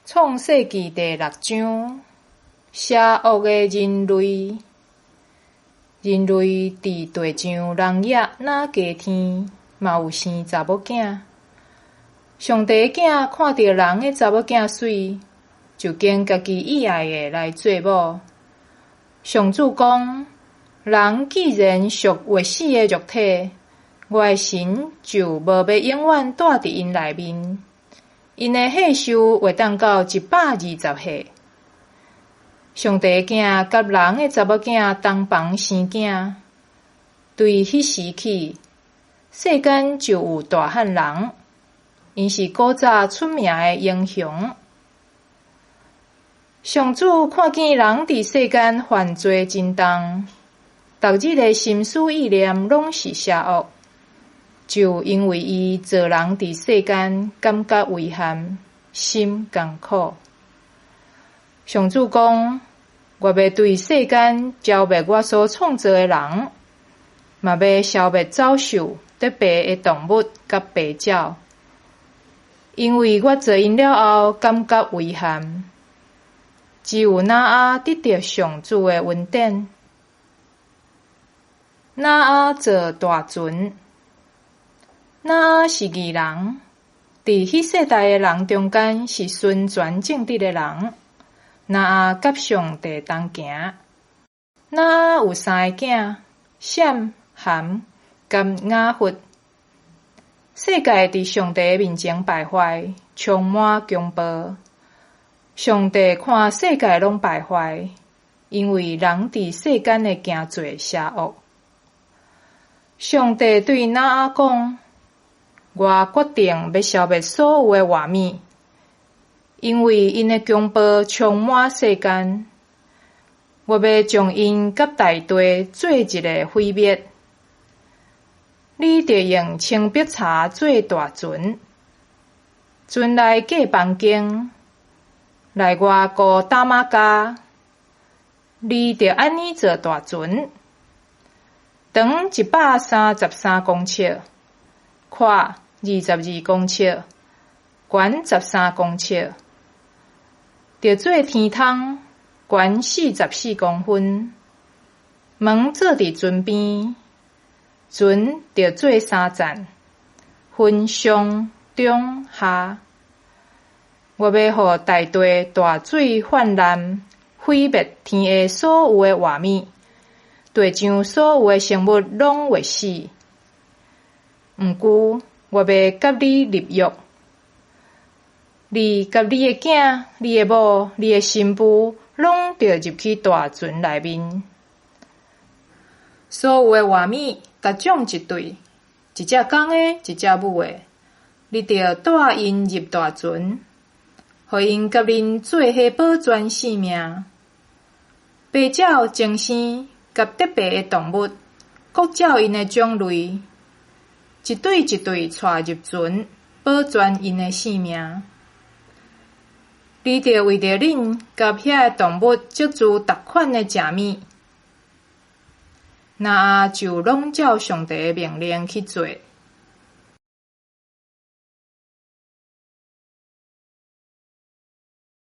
創世記第六章，邪惡的人類。人類佇地上人野若加添，嘛有生查某囝。上帝的囝看著人的查某囝媠，就揀家己意愛的來做某。上主講：人既然屬活死的肉體，我的神就無欲永遠蹛佇𪜶內面。𪜶的歲壽會當到120歲。上帝的囝佮人的查某囝同房生囝，對彼時起，世間就有大漢人，𪜶是古早出名的英雄。上主看見人佇世間犯罪真重，逐日的心思意念攏是邪惡，就因為伊造人佇世間，感覺遺憾，心艱苦。上主講：我欲對世間剿滅我所創造的人，嘛欲消滅走獸、得爬的動物佮飛鳥，因為我造𪜶了後，感覺遺憾。只有挪亞得著上主的恩典。挪亞造大船。挪亞是義人，佇彼世代的人中間是純全正直的人。挪亞佮上帝同行。挪亞有三个囝：閃、含佮雅弗。世界佇上帝面前敗壞，充滿強暴。上帝看世界攏敗壞，因為人佇世間的行做邪惡。上帝對挪亞講：我決定欲消滅所有的活物，因為𪜶的強暴充滿世間。我欲將𪜶佮大地做一个毀滅。你著用青碧柴做大船，船內蓋房間，內外糊打馬膠。你著按呢做大船，長133公尺，闊22公尺，懸13公尺。著做天窗，懸44公分，門做佇船邊，船著做三層，分上、中、下。我欲予大地大水泛濫，毀滅天下所有的活物，地上所有的生物攏會死。毋過，我欲佮你立約，你佮你的囝、你的某、你的新婦，攏著入去大船內面。所有的活物，逐種一對，一隻公的，一隻母的，你著帶𪜶入大船，予𪜶佮恁做伙保全性命。飛鳥增生佮得爬的動物，各照𪜶的種類，一對一對帶入船，保全𪜶的性命。你著為著恁佮遐个動物積聚逐款的食物。挪亞就攏照上帝的命令去做。